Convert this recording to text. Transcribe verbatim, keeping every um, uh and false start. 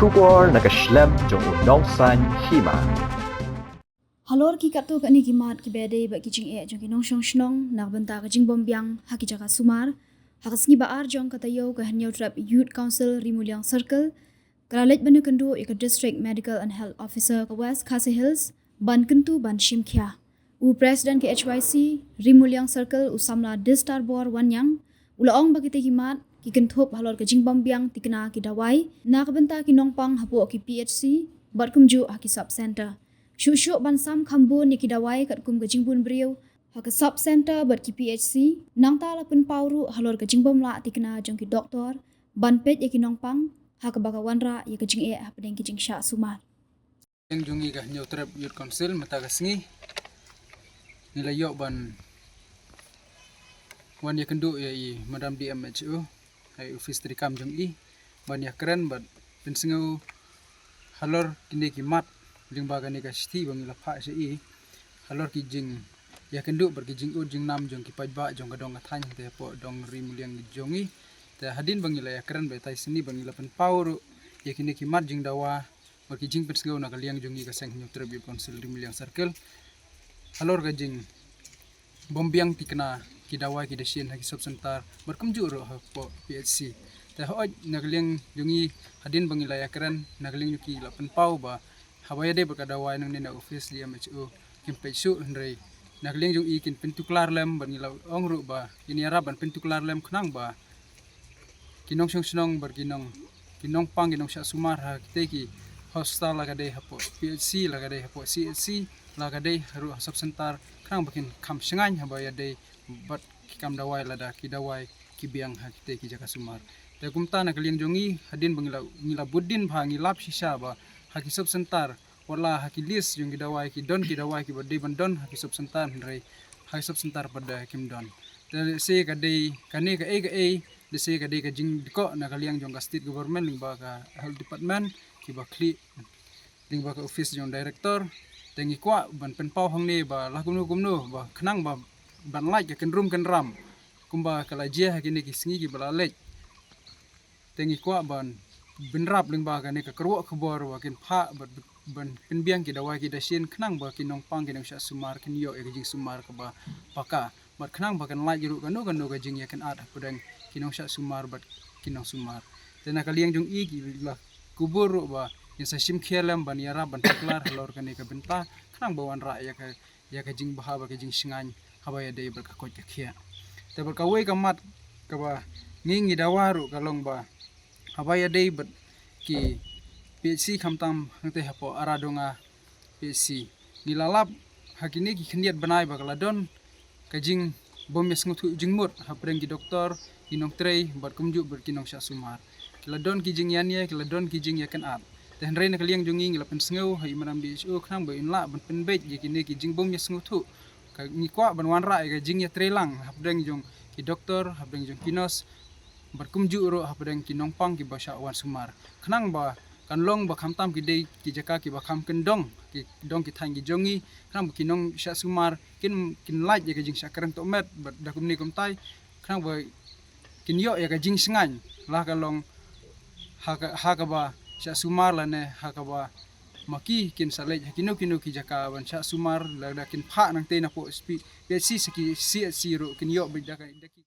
Khubor na ka shlem jong u nongsan hima. Halor ki katto katne ki mat kiba dei bad ki jingeh jong ki nongshong shnong na ka bynta ka jingbym biang ha ki jaka sumar, ha ka sngi ba ar jong ka taïew ka Hynñiewtrep Youth Council Ri Muliang Circle ka la leit ban ïakynduh ïa ka District Medical and Health Officer ka West Khasi Hills ban kyntu ban shim khia. U President ka H Y C Ri Muliang Circle, u samla Distarbor Wanniang, u la ong ba kitei ki mat ki kynthup halor ka jingbym biang thikna ki dawai na ka bynta ki nongpang hapoh ki P H C bad kumjuh ha ki sub center. Shuh shuh ban sam kham bun ïa ki dawai katkum ka jingbun briew ha ka sub center bad ki P H C, nangta la pynpaw ruh halor ka jingbym lah thikna jong ki doktor ban peit ïa ki nongpang, ha kaba ka wanrah ïa ka jingeh hapdeng ki jingshah sumar. Ïa jong ngi ka Hynñiewtrep Youth Council mynta ka sngi ngi la ïoh ban wan ïakynduh ïa i Madam D M H O ha i office treikam jong i ban ïakren bad pynsngew halor kine ki mat lyngba kane ka shithi ba ngi la phah sha i halor ki jingïakynduh bad ki jingud jingnam jong ki paidbah jong ka dong ka thaiñ te hapoh dong Ri Muliang jong i. Te hadien ba ngi la ïakren bad tai sini ba ngi la pynpaw ruh ïa kine ki mat jingdawa bad ki jingpynsngew na ka liang jong ngi ka seng Hynñiewtrep Youth Council Ri Muliang Circle halor ka jingbym biang thikna ki dawai ki dashin ha ki sub center bad kumjuh ruh hapoh P H C. Te hooid na ka liang jong ngi hadien ba ngi la ïakren na ka liang jong ki la pynpaw ba haba ïadei bad ka dawai nangne na office D M H O kim peit shuh, hynrei na ka liang jong i kin pyntuklar lem bad ngi la ong ruh ba kin ïarap ban pyntuklar lem khnang ba ki nongshong shnong bad ki nong, ki nongpang ki nongshah sumar ha kitei ki hospital, la ka dei hapoh P H C, la ka dei hapoh C H C, la ka dei ruh ha sub center, khnang ba kin kham shngaiñ haba ïadei bad ki kam dawai lada ki dawai ki biang ha kitei ki jaka sumar. Te kumta na ka liang jong ngi hadien ba ngi la, ngi la bud dien bha ngi lap shisha ba ha ki sub center, wat la ha ki list jong ki dawai ki don ki dawai kiba dei ban don ha ki sub center, hynrei ha ki sub center pat da kim don. Te lehse ka dei kane kaei kaei, lehse ka dei ka jingdkoh na ka liang jong ka state government lyngba ka health department kiba khlieh lyngba ka office jong director. Te ngi kwah ban pynpaw hangne ba la kumno kumno ba khnang ba ban lait ka kynrum kynram kumba ka la jia ha kine ki sngi kiba la leit. Te ngi kwah ban bynrap lyngba kane ka kyrwoh khubor ba kin phah bad ban pynbiang ki dawai ki dashin khnang ba ki nongpang ki nongshah sumar kin ïoh ïa ka jingsumar kaba paka bad khnang ba kan lait ruh kano kano ka jingïakynad hapdeng ki nongshah sumar bad ki nongsumar. Te na ka liang jong i ki la kubur ruh ba kin sa shim khia lem ban ïarap ban tuklar halor kane ka bynta khnang ba wanrah ïa ka ïa ka jingbha bad ka jingshngaiñ haba ïadei bad ka koit ka khiah. Te bad kawei ka mat kaba ngi ngi dawa ruh ka long ba haba ïadei bad ki P H C khamtam hangtei hapoh Aradonga P H C, ngi la lap ha kine ki khyndiat bnai ba ka la don ka jingbym ïasngewthuh jingmut hapdeng ki doktor, ki nongtrei bad kumjuh bad ki nongshah sumar. Ki la don ki jingïania, ki la don ki jingïakynad. Te hynrei na ka liang jong ngi ngi la pynsngew ha i Madam D H O khnang ba in lah ban pynbeit ïa kine ki jingbym ïasngewthuh. Ka ngi kwah ban wanrah ïa ka jingïatreilang hapdeng jong ki doktor, hapdeng jong ki nurse bad kumjuh ruh hapdeng ki nongpang kiba shah wan sumar. Khnang ba kan long ba khamtam ki dei ki jaka kiba kham kyndong, ki dong ki thaiñ ki jong ngi, khnang ba ki nongshah sumar kin, kin lait ïa ka jingshah kren tohmet bad da kumne kumtai, khnang ba kin ïoh ïa ka jingshngaiñ la ka long ha ka, ha kaba shah sumar lane ha kaba ma ki kin sa leit ha kino kino ki jaka ban shah sumar lada kin phah nangtei napoh P H C sa ki C H C ruh kin ïoh beit da ka, da ki